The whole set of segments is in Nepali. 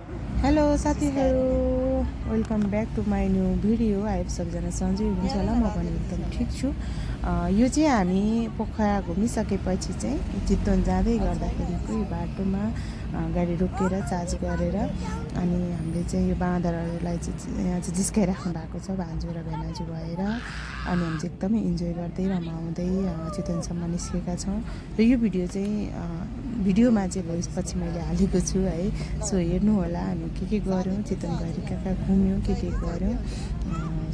हेलो साथीहरू, welcome back to my new video. I hope सबजना सन्चै हुनुहुन्छ होला। म पनि एकदम ठिक छु। यो चाहिँ हामी पोखरा घुमिसकेपछि चाहिँ चितवन जाँदै गर्दाखेरिको यो बाटोमा गाडी रोकेर चार्ज गरेर अनि हामीले चाहिँ यो बाँदरहरूलाई चाहिँ यहाँ चाहिँ जिस्काइराख्नु भएको छ, भान्जू र भेनाजु भएर। अनि हामी चाहिँ एकदमै इन्जोय गर्दै रमाउँदै चितवनसम्म निस्केका छौँ। र यो भिडियो चाहिँ भिडियोमा चाहिँ भोइस पछि मैले हालेको छु है, सो हेर्नु होला। हामी के गऱ्यौँ, चितवन गएर कहाँ कहाँ घुम्यौँ, के गऱ्यौँ,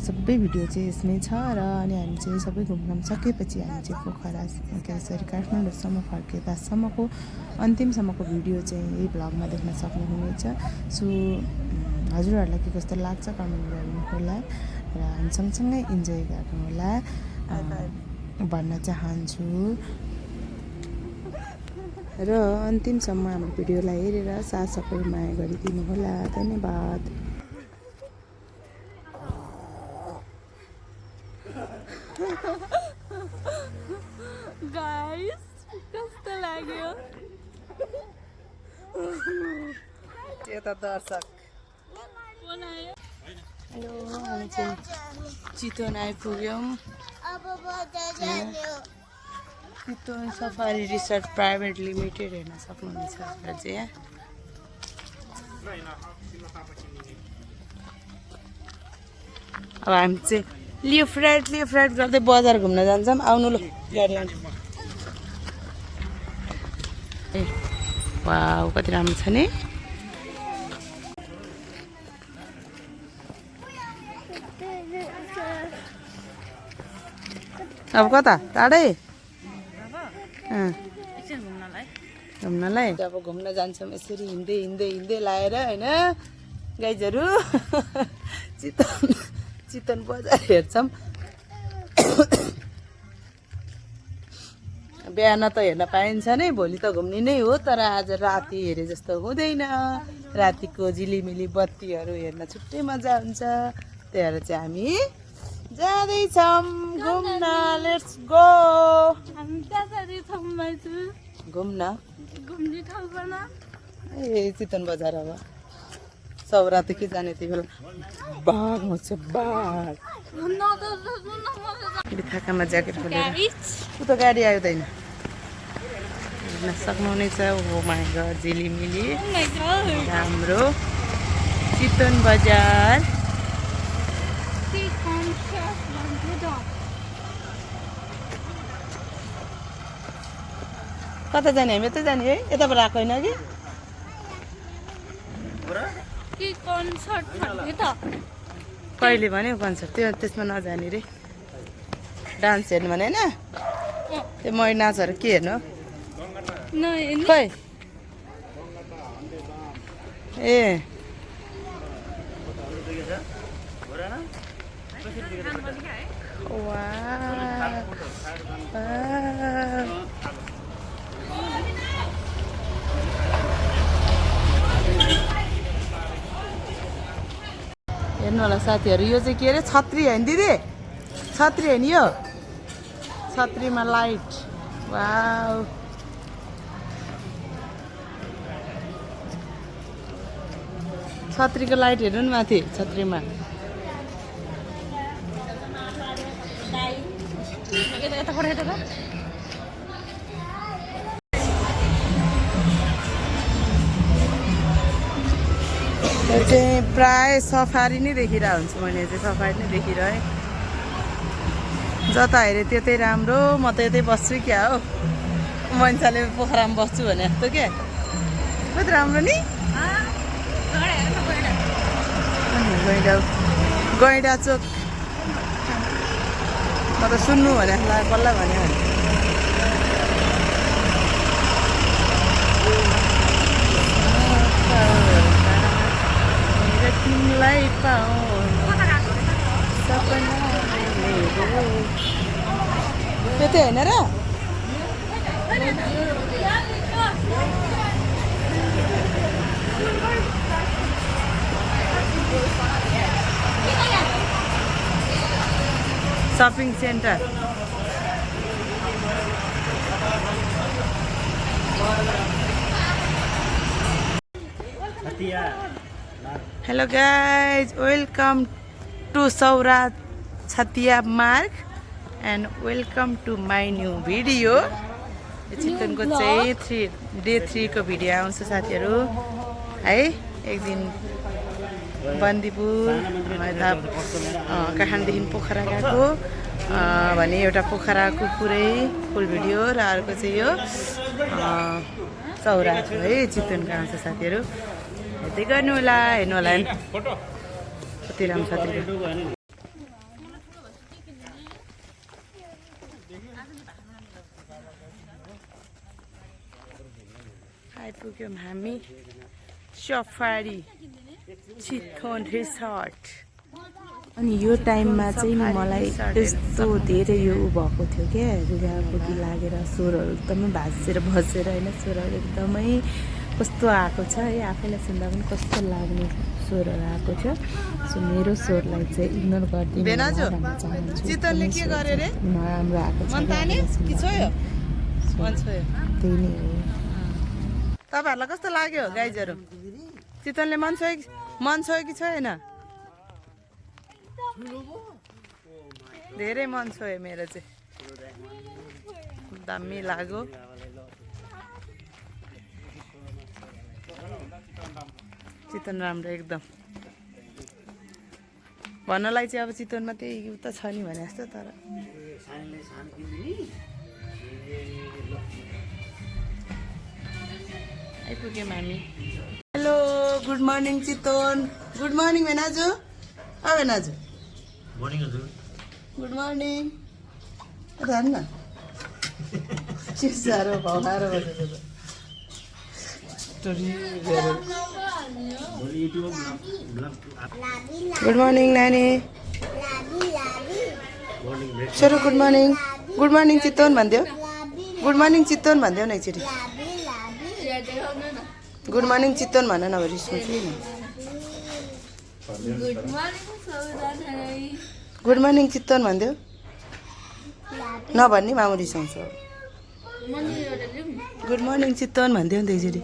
सबै भिडियो चाहिँ यसमै छ। र अनि हामी चाहिँ सबै घुमघाम सकेपछि हामी चाहिँ पोखरा सरी काठमाडौँसम्म फर्केदासम्मको अन्तिमसम्मको भिडियो चाहिँ यही भ्लगमा देख्न सक्नुहुनेछ। सो हजुरहरूलाई के कस्तो लाग्छ कमेन्ट गर्नु होला र हामी सँगसँगै इन्जोय गर्नु होला भन्न चाहन्छु। र अन्तिमसम्म हाम्रो भिडियोलाई हेरेर साथ सपोर्ट माया गरिदिनु होला। धन्यवाद। गाइस कस्तो लाग्यो? यता दर्शक हेलो, हामी चाहिँ चितवन आइपुग्यौँ। Chitwan safari resort private limited हेर्न सक्नुहुनेछ हजुर चाहिँ यहाँ। अब हामी चाहिँ लियो फ्राइड गर्दै बजार घुम्न जान्छौँ। आउनु ल गाडी आउनु। ए वाउ, कति राम्रो छ नि। अब कता टाढै घुम्नलाई अब घुम्न जान्छौँ यसरी हिँड्दै लाएर होइन गाइजहरू। चितवन बजार हेर्छौँ। बिहान त हेर्न पाइन्छ नै, भोलि त घुम्ने नै हो। तर आज राति हेरे जस्तो हुँदैन। रातिको झिलिमिली बत्तीहरू हेर्न छुट्टै मजा हुन्छ। त्यही भएर चाहिँ हामी जाँदैछौँ घुम्न। लेट्स गो घुम्ने ठाउँमा ए चितवन बजार। अब सौरात के जाने त्यति बेला बाघ आउँछ, बाघ। बिथाकामा ज्याकेट खोलेर उता गाडी आउँदैन हेर्न सक्नुहुनेछ। हो माइ गड, झिलिमिली राम्रो चितवन बजार। कता जाने हामी? यतै जाने है, यताबाट आएको होइन कि कहिले भन्यो कन्सर्ट? त्यसमा नजाने रे, डान्स हेर्नु भने होइन। त्यो मै नाचहरू के हेर्नु खै? ए हेर्नु होला साथीहरू, यो चाहिँ के अरे छत्री होइन दिदी? छत्री होइन यो? छत्रीमा लाइट। वाउ, छत्रीको लाइट हेर्नु नि माथि छत्रीमा। यो चाहिँ प्राय सफारी नै देखिरहेको हुन्छु मैले चाहिँ, सफारी नै देखिरहेँ। जता हेरेँ त्यतै राम्रो। म त यतै बस्छु क्या हो, मान्छेले पोखरामा बस्छु भने जस्तो क्या। कति राम्रो नि। गैँडा चोक म त सुन्नु भने बल्ल भन्यो भने। तिमीलाई त्यतै होइन र? Shopping centre Hello guys, welcome to Saura Chhatia Marg and welcome to my new video. Chitwan को चाहिँ डे 3 को भिडियो आउँछ साथीहरू है। एक दिन बन्दीपुर यता काठमाडौँदेखि पोखरा गएको भने एउटा पोखराको पुरै फुल भिडियो र अर्को चाहिँ यो सौरा है चितवनको आउँछ साथीहरू। हेर्दै गर्नु होला, हेर्नु होला कति राम्रो साथीहरू। आइपुग्यौँ हामी सफारी चितवन रिसोर्ट। अनि यो टाइममा चाहिँ मलाई यस्तो धेरै यो भएको थियो क्या, रुगापोकी लागेर स्वरहरू एकदमै भाँसेर बसेर होइन, स्वरहरू एकदमै कस्तो आएको छ है, आफैलाई सुन्दा पनि कस्तो लाग्ने स्वरहरू आएको थियो। सो मेरो स्वरलाई चाहिँ इग्नोर गरिदिनु नराम्रो आएको छ, त्यही नै हो। तपाईँहरूलाई कस्तो लाग्यो गाइजहरू? चितवनले मन छोयो कि छैन? धेरै मन छोयो मेरो चाहिँ, दामी लाग्यो। चितवन राम्रो एकदम भन्नलाई चाहिँ अब चितवनमा त्यही उता छ नि भने जस्तो। तर आइपुग्यौँ हामी। Hello, good morning Chitwan. Good morning भेनाजु। भेनाजु गुड मर्निङ। हेर्न चिसारो भौलारो बसेको गुड मर्निङ नानी। छोरो good morning. Good morning Chitwan भनिदियो। गुड मर्निङ चितवन भनिदियो न एकचोटि। गुड मर्निङ चितवन भन न, रिस उठ्यो नि। गुड मर्निङ चितवन भनिदियो। नभन्ने मामु रिसाउँछ। गुड मर्निङ चितवन भनिदियो नि त एकचोटि।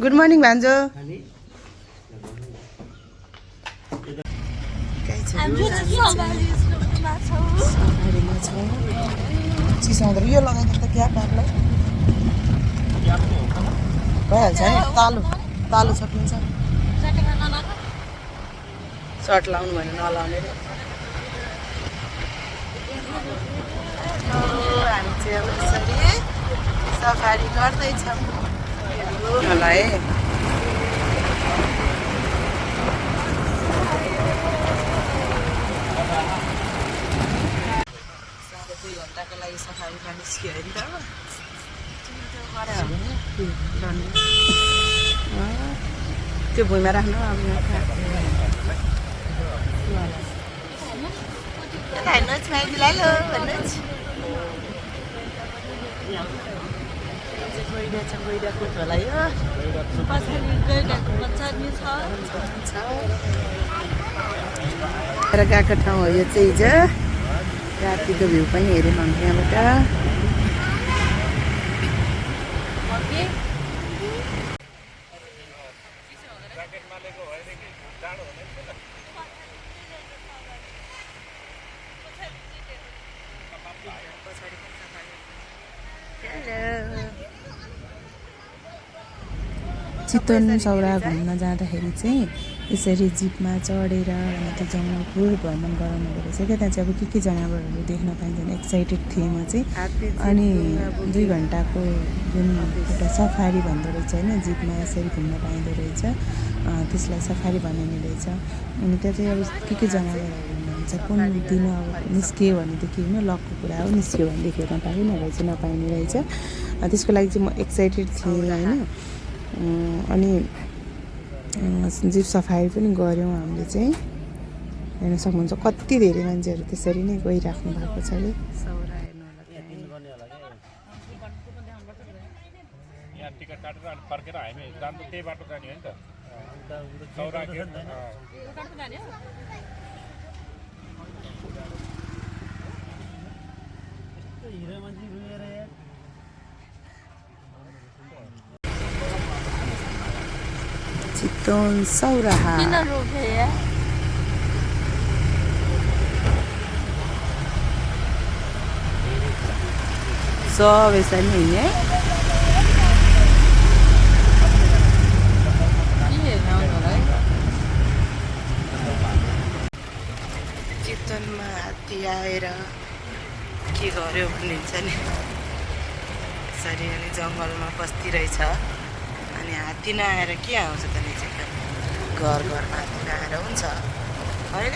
गुड मर्निङ भान्जो। सफारीमा छ चिसाउँदो। यो लगाइदिनु त क्या पार्लाई भइहाल्छ नि। तालु सकिन्छ। सर्ट लाउनु भने नलाउने रे। हामी चाहिँ अब यसरी सफारी गर्दैछौँ होला है। 2 घन्टाको लागि सफारीमा निस्क्यो अरे त। त्यो भुइँमा राख्नु अब हेर्नुहोस् माइतीलाई लो भन्नुहोस्। गइडा कुट होला यो गएको ठाउँ हो यो चाहिँ। हिजो रातिको भ्यू पनि हेऱ्यौँ हामी त्यहाँबाट। चितवन सौरा घुम्न जाँदाखेरि चाहिँ यसरी जिपमा चढेर अनि त्यो जङ्गलपुर भ्रमण गराउनु रहेछ क्या। त्यहाँ चाहिँ अब के जनावरहरू देख्न पाइँदैन। एक्साइटेड थिएँ म चाहिँ। अनि 2 घन्टाको जुन एउटा सफारी भन्दो रहेछ होइन, जिपमा यसरी घुम्न पाइँदो रहेछ, त्यसलाई सफारी भनिने रहेछ। अनि त्यहाँ चाहिँ अब के जनावरहरू हुनुहुन्छ, कुन दिन अब निस्कियो भनेदेखि होइन, लकको कुरा हो, निस्क्यो भनेदेखि हेर्न पाइने रहेछ, नपाइने रहेछ। त्यसको लागि चाहिँ म एक्साइटेड थिएँ होइन। अनि जिप सफारी पनि गऱ्यौँ हामीले चाहिँ। हेर्न सक्नुहुन्छ कति धेरै मान्छेहरू त्यसरी नै गइराख्नु भएको छ अरे। टिकट काटेर अनि फर्केर हामी जानु त्यही बाटो जाने हो नि त। सौरा गेट चितवन सौराहा किन रोके यार सब यसरी नै है चितवनमा हात्ती आएर के गर्यो भनिन्छ नि यसरी अनि जङ्गलमा बस्तिरहेछ अनि हात्ती नआएर के आउँछ त नि चाहिँ घर घरमा हात्ती नआएर हुन्छ होइन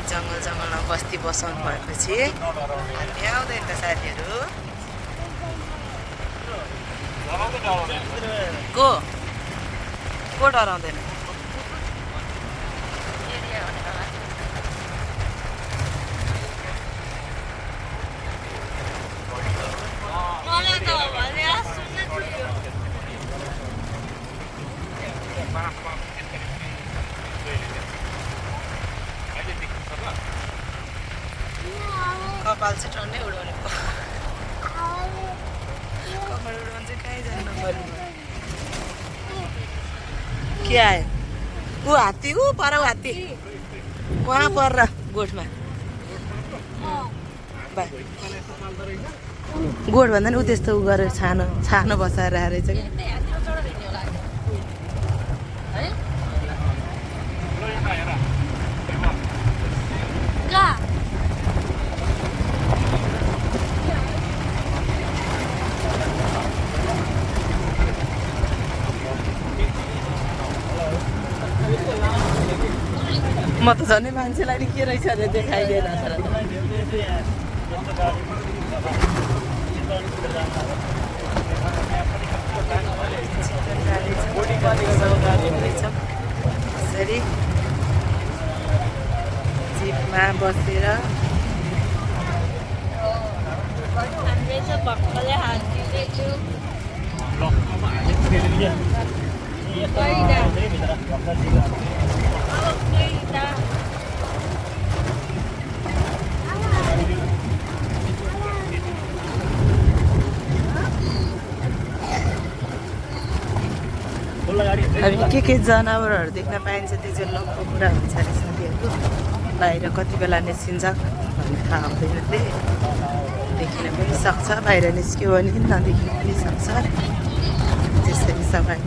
जङ्गलमा बस्ती बसाउनु भएपछि हात्ती आउँदैन त साथीहरू को डराउँदैन मलाई त भने सुन्न थियो कपाल चाहिँ टन्नै उडाउनेको कपाल उडाउनु चाहिँ कहीँ जानु पर्ने के आयो ऊ हात्ती ऊ पर हात्ती उहाँ पर गोठमा गोठ भन्दा नि ऊ त्यस्तो उ गरेर छानो बसाएर रहेछ कि म त झन् मान्छेलाई नि के रहेछ अरे देखाइदिएन यसरी जिपमा बसेर हामीले चाहिँ भक्कले हात्ती देख्यो हामी के जनावरहरू देख्न पाइन्छ त्यो चाहिँ लकको कुरा हुन्छ अरे साथीहरू बाहिर कति बेला निस्किन्छ भन्ने थाहा हुँदैन रे देखिन पनि सक्छ बाहिर निस्क्यो भने नदेखिन पनि सक्छ त्यसरी सबै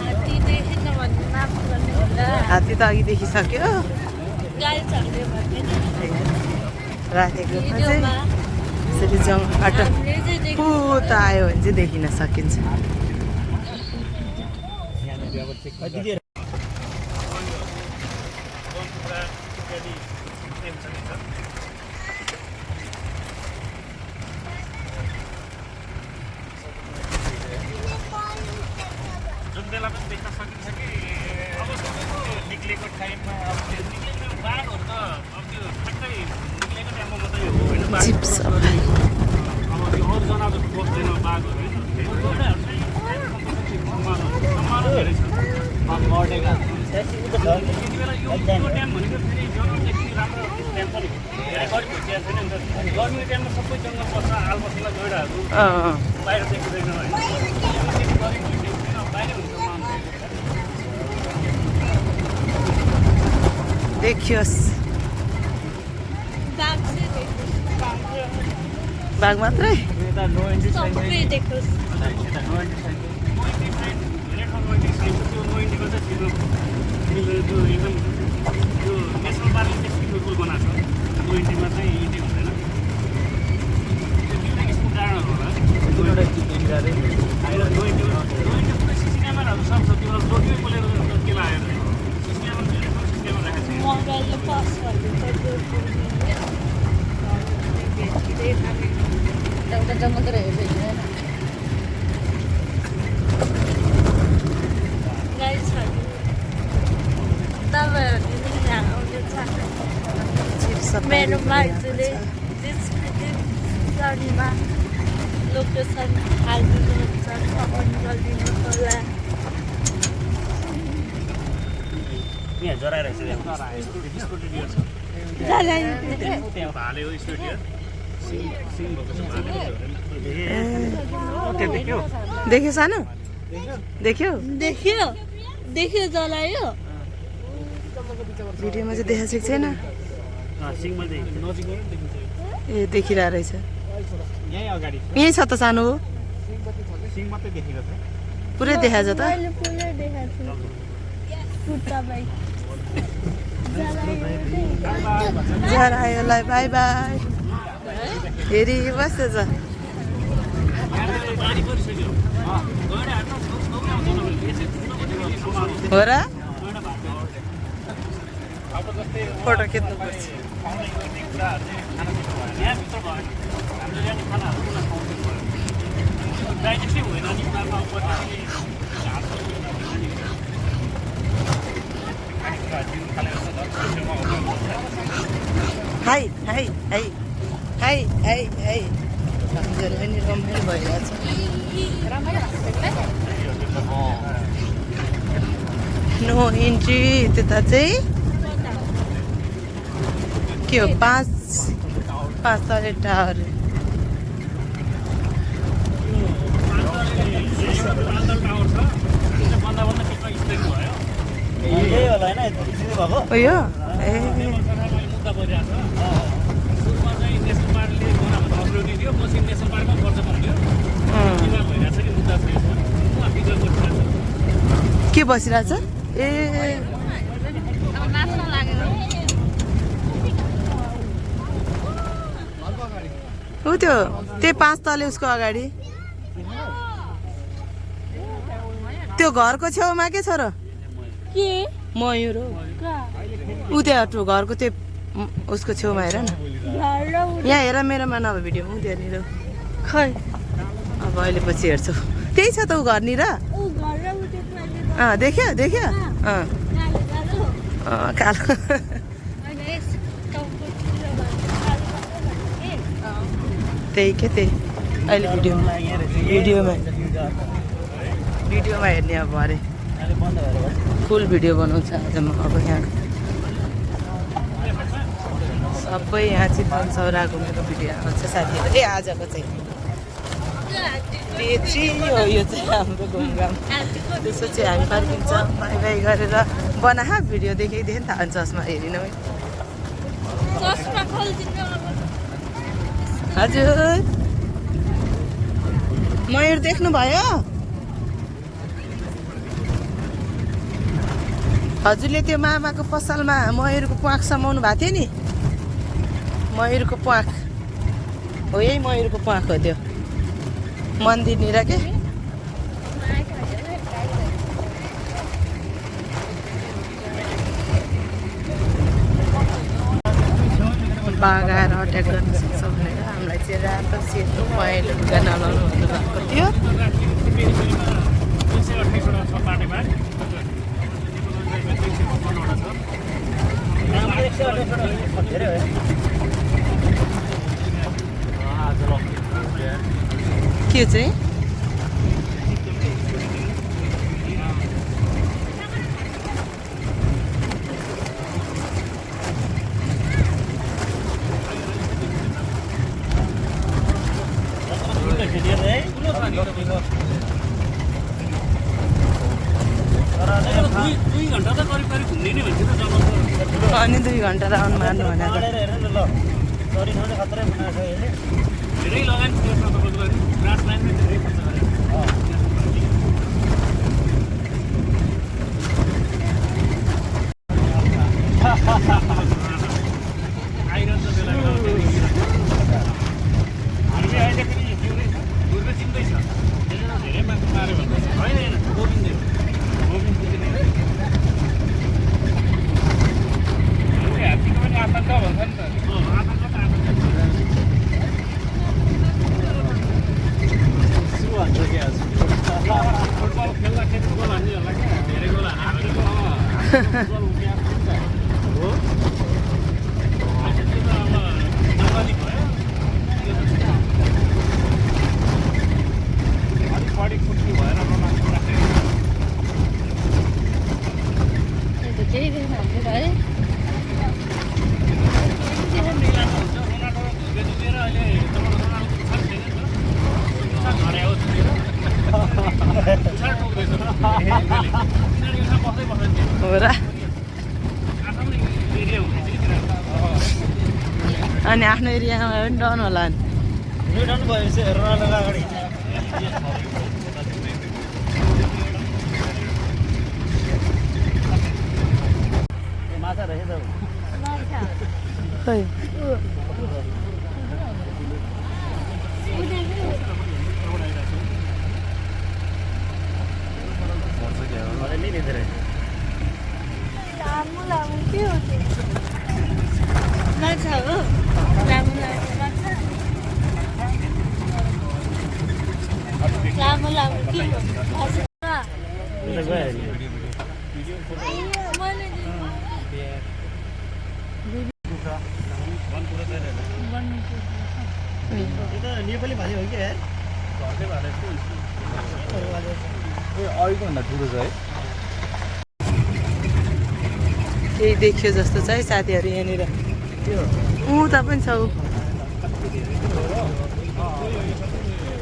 हात्ती देखेन भन्ने माफ गर्ने होला हात्ती त अघि देखिसक्यो गाडी चल्यो भन्ने राखेको चाहिँ यसरी जङ्गलबाट पुत आयो भने चाहिँ देखिन सकिन्छ जुन बेला पनि देख्न सकिन्छ कि अब निक्लेको टाइममा अब त्यो निक्लेको बाघहरू त अब त्यो ठ्याक्कै निक्लेको टाइममा मात्रै हो होइन जिप सफाइ अब त्यो अरू जनावर बस्दैन बाघहरू होइन सम्मान धेरै छ त्यति बेला यो टाइम भनेको फेरि जङ्गलदेखि राम्रो टाइम पनि धेरै गरी भेटिया छैन नि त गर्मी टाइममा सबै जङ्गल बस्छ आलबसला गैडाहरू बाहिर देखिँदैन होइन बाहिर हुन्छ देखियोस् बाघ मात्रै सबै देखोस् एकदम त्यो नेसनल पार्कले चाहिँ बिल्कुल बनाएको छ नोइन्टीमा चाहिँ इन्डी हुँदैन त्यो दुईवटा किसिमको कारणहरू होला नोइन्टीमा पुरै सिसी क्यामेराहरू सब छ त्यो लोकै बोलेर के लाग्यो सिसी क्यामेरा सिसी क्यामेरा राखेको छ मोबाइलले पास एउटा जम्मा गरेर हेर्छ गाई छ मेरो मान्छेले गाडीमा लोकेसन हालिदिनुहुन्छ कमेन्ट गरिदिनु होला यहाँ जराइरहेको छ भाले हो स्टुडियो सिङ भएको छ भाले देख्यो सानो देख्यो देख्यो देख्यो जलायो भिडियोमा चाहिँ देखाएको छैन सिङमा चाहिँ नजिकबाट देखिन्छ ए देखिरहेको रहेछ यहीँ अगाडि यहीँ छ त सानो हो सिङ मात्रै देखेको छ पुरै देखाएको छ त मैले पुरै देखाएको छु कुर्ता बाइक जरायोलाई बाई बाई हेरी बस्दै छ हो र फोटो खिच्नुपर्छ hi hi hi hi hi hi हजुरलाई नि रमाइलो भइरहेछ नो इन्ट्री त्यता चाहिँ के हो पाँच तले टावर यही होला होइन सिधै भएको हो यो ए मुद्दा परिरहेको छ सुरुमा चाहिँ नेसनल पार्कले बनाएको अग्रणी थियो पछि नेसनल पार्कमा पर्छ भन्यो किन भइरहेको छ कि मुद्दा छ यसमा उहाँ भित्र बसिरहेको के बसिरहेछ ए नाच्न लागेको हो त्यो त्यही 5 तले उसको अगाडि त्यो घरको छेउमा के छ र के मयूर हो कहाँ? ऊ त्यो घरको त्यो उसको छेउमा हेर न घर र उ- यहाँ हेर मेरोमा नभए भिडियोमा ऊ त्यहाँनिर खै अब अहिले पछि हेर्छु त्यही छ त ऊ घरनिर ऊ घर र उ त्यो मान्छे त- देख्यो देख्यो कालो कालो। कालो होइन, यस टाउकोतिर भएको कालो कालो भएको के? त्यही के त्यही अहिले भिडियोमा हेर्ने अब अरे बन्द भएर फुल भिडियो बनाउँछ आज म अब यहाँ सबै यहाँ चितवन चौरा घुमेको भिडियो आउँछ साथीहरू ए आजको चाहिँ बेची हो यो चाहिँ हाम्रो घुमघाम त्यसो चाहिँ हामी फर्किन्छ बाई बाई गरेर बना भिडियो देखेदेखि थाहा हुन्छ चस्मा हेरिन चस्मा खोलिदिनु अब। हजुर मयूर देख्नुभयो हजुरले त्यो मामाको पसलमा मयूरको प्वाख समाउनु भएको थियो नि मयूरको प्वाख हो यही मयूरको प्वाख हो त्यो मन्दिरनिर के बागाएर अट्याक गर्न सक्छ भनेर हामीलाई चाहिँ रातो सेतो पहेँलो लुगा नलाउनु भन्नुभएको थियो 228 छ पाटेमा के चाहिँ दुई घन्टा त करिब करिब घुम्ने नै भन्छ त जङ्गल अनि 2 घन्टा राउन्ड मार्नु भनेको धेरै लगानी थियो तपाईँको ग्रास लाइनमै धेरै खर्च गरेको आइरहन्छ बेला हामीले अहिले पनि जिउँदै छ दुर्ग चिन्दैछ धेरै मान्छे माऱ्यो भन्दैछ होइन होइन गोविन्दले हात्तीको पनि आतङ्क भन्छ नि त आतङ्क त फुटबल खेल्दाखेरि गोल हान्ने होला क्या धेरै गोल हाने हो त्यो त अब नाबालिग भयो अलिक बढी खुट्टी भएर रोमाञ्चक राखेको त्यो त केही दिन हाम्रो भयो। रोनाल्डो धुर्केर अहिले रोनाल्डो छ छैन घर आयो हो र अनि आफ्नो एरियामा पनि डन होला नि माछा रहेछ त खै लामो लामो के हो त्यो माछा हो लामो लामो माछा लामो लामो के हो माछा मैले नेपाली भाषा हो कि यार घरकै भाषा अहिलेको भन्दा ठुलो छ है केही देखियो जस्तो छ है साथीहरू यहाँनिर उता पनि छ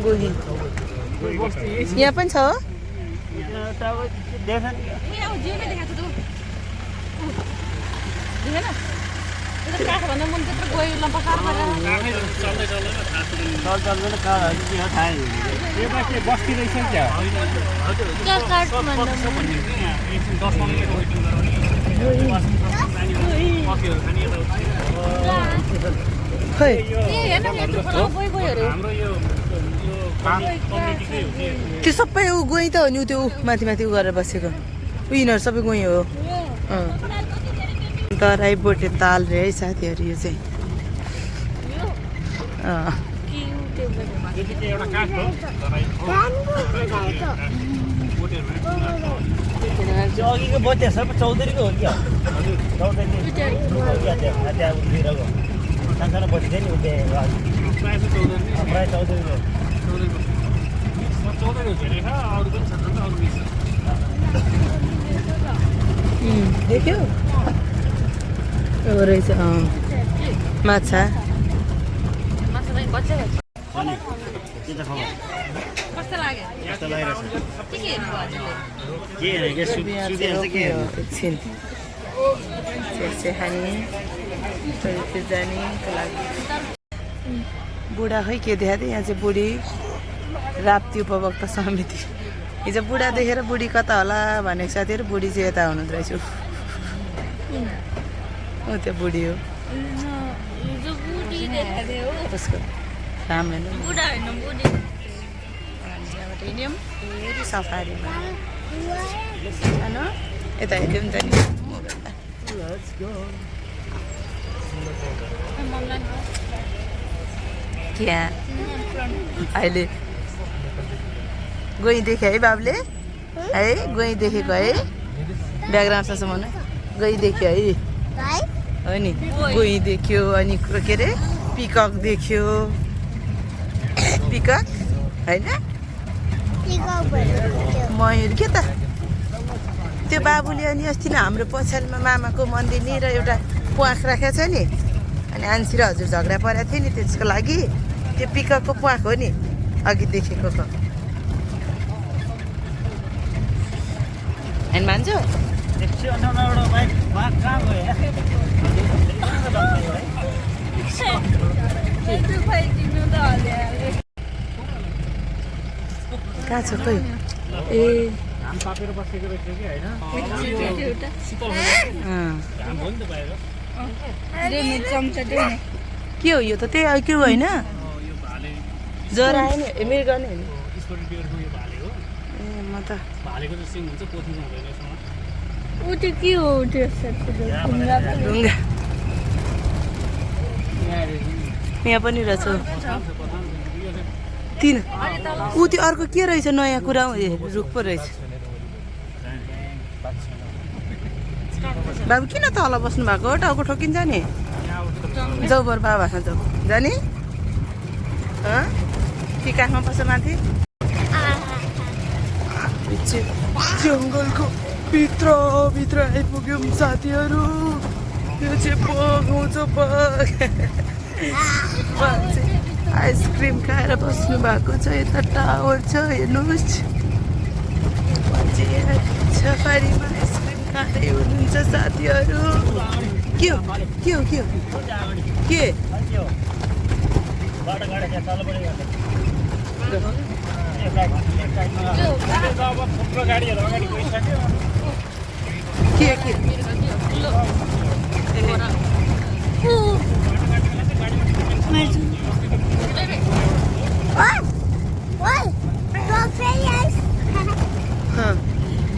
गोही यहाँ पनि छ हो काठभन्दा मुनि त्यत्रो गयो लम्पसार गरेर चल्दैन कहाँ के हो थाहै के बस्ती रहेछ नि त्यहाँ क्या काठभन्दा मुनि खै ए हेर्न यत्रो गयो गयोहरू त्यो सबै ऊ गई त हो नि ऊ त्यो माथि माथि उ गरेर बसेको ऊ यिनीहरू सबै गई हो तराई बोटे ताल रे है साथीहरू यो चाहिँ एउटा काठ हो अघिको बत्ती सबै चौधरीको हो क्या चौधरी त्यहाँ उभिरहेको सानो बत्ती थियो नि उभिएको प्रायः चौधरीको देख्यो रहेछ माछा कस्तो लाग्यो एकछिन खाने जानेको लागि बुढा खै के देखाएको थियो यहाँ चाहिँ बुढी राप्ती उपभोक्ता समिति हिजो बुढा देखेर बुढी कता होला भनेको साथीहरू बुढी चाहिँ यता हुनुहुँदो रहेछ ऊ त्यो बुढी हो उसको काम हेर्नु हिँड्यौँ फेरि सफारीमा यता हेऱ्यौँ नि त नि त्यहाँ अहिले गोही देख्यो है बाबुले है गोही देखेको है ब्याकग्राउन्ड ससम्म गोही देख्यो है हो नि गोही देख्यो अनि के अरे पिकक देख्यो पिकक होइन मयूर के त त्यो बाबुले अनि अस्ति नै हाम्रो पछाडिमा मामाको मन्दिर नि र एउटा प्वाख राखेको छ नि अनि आन्सी र हजुर झगडा परेको थियो नि त्यसको लागि त्यो पिककको प्वाख हो नि अघि देखेको होइन मान्छौ कहाँ छ खोइ ए के हो यो त त्यही के होइन ज्वरो आयो नि मेरो गर्ने होइन ए म त के हो त्यो ढुङ्गा यहाँ पनि रहेछ तिन ऊ त्यो अर्को के रहेछ नयाँ कुरा रुख पो रहेछ बाबु किन तल बस्नु भएको टाउको ठोकिन्छ नि जाऊ बरु बाबासँग जाऊ जाने कि काखमा बस्छ माथि जङ्गलको भित्र आइपुग्यौँ साथीहरू यो चाहिँ बगाउँछ आइसक्रिम खाएर बस्नु भएको छ यता टावर छ हेर्नुहोस् सफारीमा आइसक्रिम खाँदै हुनुहुन्छ साथीहरू। के हो के हो के हो के थुप्रो गाडीहरू अगाडि गइसक्यो के के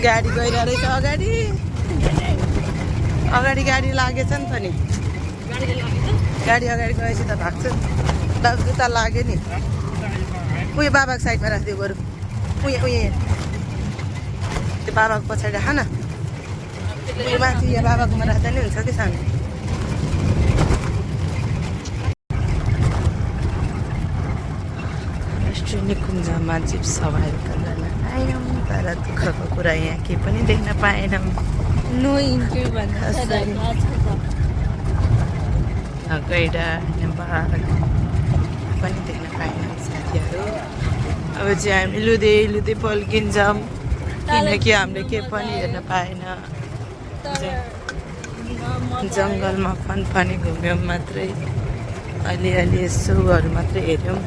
गाडी गइरहेको रहेछ अगाडि अगाडि गाडी लागेछ नि त नि गाडी अगाडि गएपछि त भाग्छ जुत्ता लाग्यो नि उयो बाबाको साइडमा राखिदियो बरु उयो उयो त्यो बाबाको पछाडि राख न उयो माथि यहाँ बाबाकोमा राख्दा नि हुन्छ कि सानो राष्ट्रिय कुञ्जमा जीव सवारी गर्न आयौँ तर दुःखको कुरा यहाँ केही पनि देख्न पाएनौँ नो इन्ट्री भन्नु गैडा बाघ पनि देख्न पाएनौँ साथीहरू। अब चाहिँ हामी लुँदै लुँदै पल्किन्छौँ किनकि हामीले के पनि हेर्न पाएन जङ्गलमा फनफनी घुम्यौँ मात्रै अलिअलि यसोहरू मात्रै हेऱ्यौँ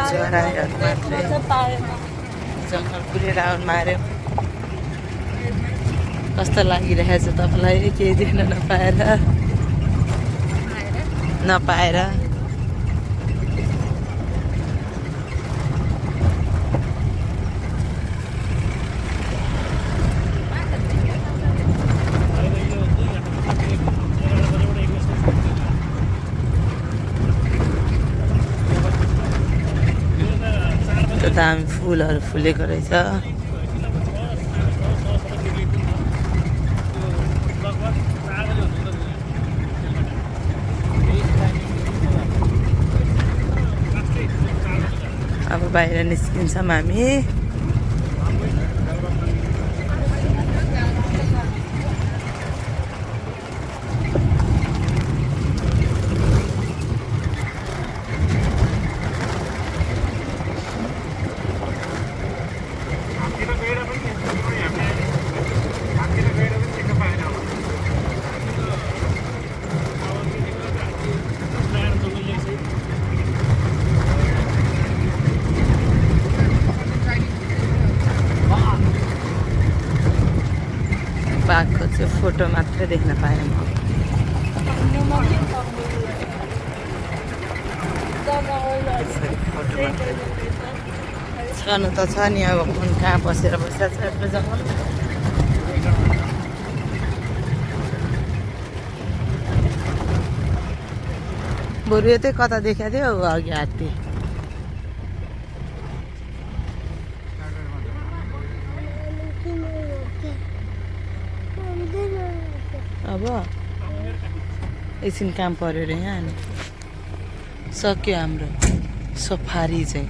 चराहरू मात्रै जङ्गल पुरै राउन्ड माऱ्यौँ। कस्तो लागिरहेछ तपाईँलाई केही देख्न नपाएर दामी फुलहरू फुलेको रहेछ अब बाहिर निस्किन्छौँ हामी बाघको चाहिँ फोटो मात्रै देख्न पाएँ म छनु त छ नि अब फोन कहाँ बसेर बसेर छ जङ्गल बरु यतै कता देखाएको थियो अघि हात्ती अब एकछिन काम पऱ्यो अरे यहाँ अनि सक्यो हाम्रो सफारी चाहिँ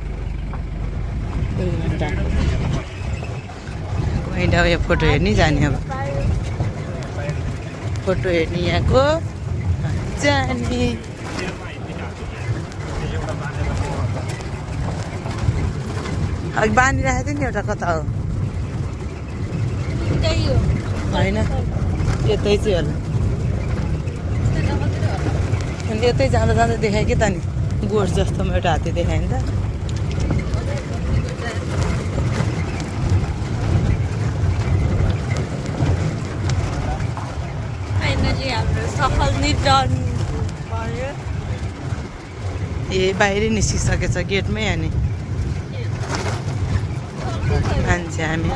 गइँदा यो फोटो हेर्ने जाने अब फोटो हेर्ने यहाँको जाने अघि बाँधिरहेको थियो नि एउटा कता हो होइन यतै चाहिँ होला अनि यतै जाँदा जाँदा देखाएँ कि त नि गोठ जस्तोमा एउटा हात्ती देखाएँ नि त सफल निर्जन ए बाहिरै निस्किसकेछ गेटमै अनि मान्छे हामी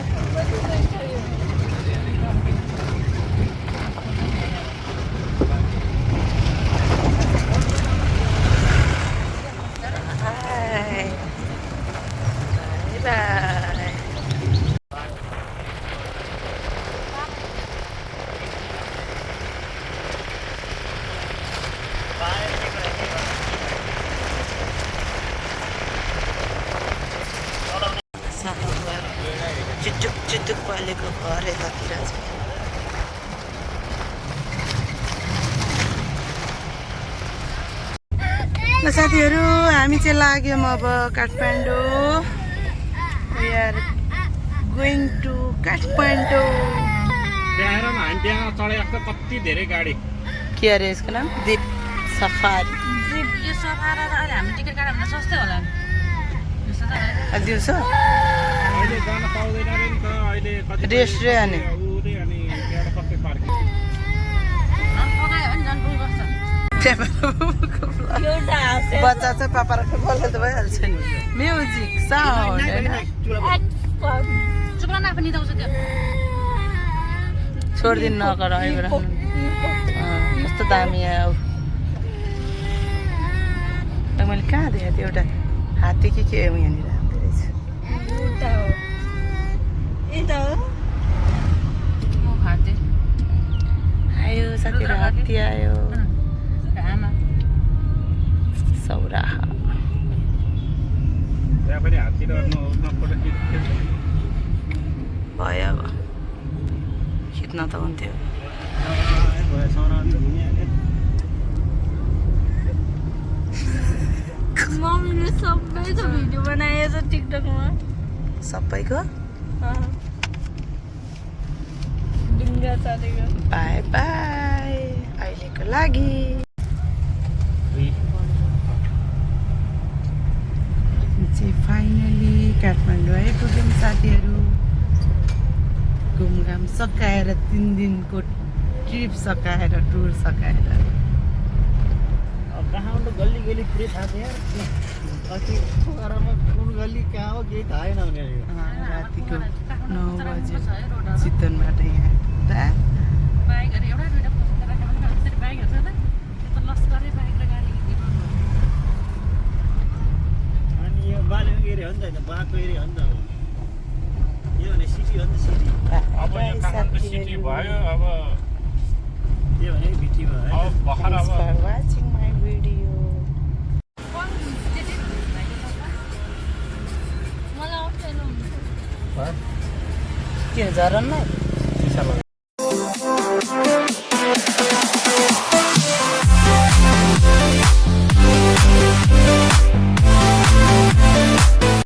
चुटुक चुटुक पलेको घर यतातिर छ साथीहरू हामी चाहिँ लाग्यौँ अब काठमाडौँ गोइङ टु काठमाडौँ। त्यहाँ हेर न हामी त्यहाँ चढेको छ कति धेरै गाडी। के अरे यसको नाम? दिप सफारी। यो सफारा त अहिले हामी टिकट काट्यो भने सस्तै होला नि दिउँसो अहिले जान पाउँदैन रे नि त अहिले कति रेस्ट रे अनि उरे अनि त्यहाँबाट सबै पार्किङ। पकायो भने झन् पुग्छ बच्चा चाहिँ पापा र बोल्दा त भइहाल्छ नि। म्युजिक साउन्ड होइन चुक्रा नाफा निदाउँछ त्यो छोडिदिनु नगर अहिले कस्तो दामी आयो। मैले कहाँ देखेको थिएँ एउटा हात्ती के यहाँनिर आउँदो रहेछ। आयो साथीहरू हात्ती आयो सौराहा। त्यहाँ पनि हात्ती र फोटो खिच्छ। भयो अब खिच्न त हुन्थ्यो। मम्मीले सबै छ भिडियो बनाएछ टिकटकमा सबैको ढुङ्गा चलेको। बाई बाई अहिलेको लागि। चाहिँ फाइनली काठमाडौँ आइपुग्यौँ साथीहरू। घुमघाम सकाएर 3 दिनको ट्रिप सकाएर टुर सकाएर काठमाडौँ गल्ली गल्ली पुरै थाहा छ यार। कति गरममा कुन गल्ली कहाँ हो केही थाहै नहुने रहेछ। रातिको 9 बजे चितवनबाट यहाँ आइपुग्दा बाइकहरू एउटा दुइटा पसेर राख्यो भने त्यसरी बाइकहरू छ त त्यो त लस्करै बाइक र गाडी हिँडेको। अनि यो बालेको एरिया हो नि त होइन, बाँको एरिया हो नि त अब। यो भने सिटी हो नि त सिटी। अब यो काठमाडौँ सिटी भयो अब त्यो भने भिटी भयो है। अब भर्खर अब वाचिङ माई भिडियो। मलाई आउँदैन किन झरनमा चिसा लगाएर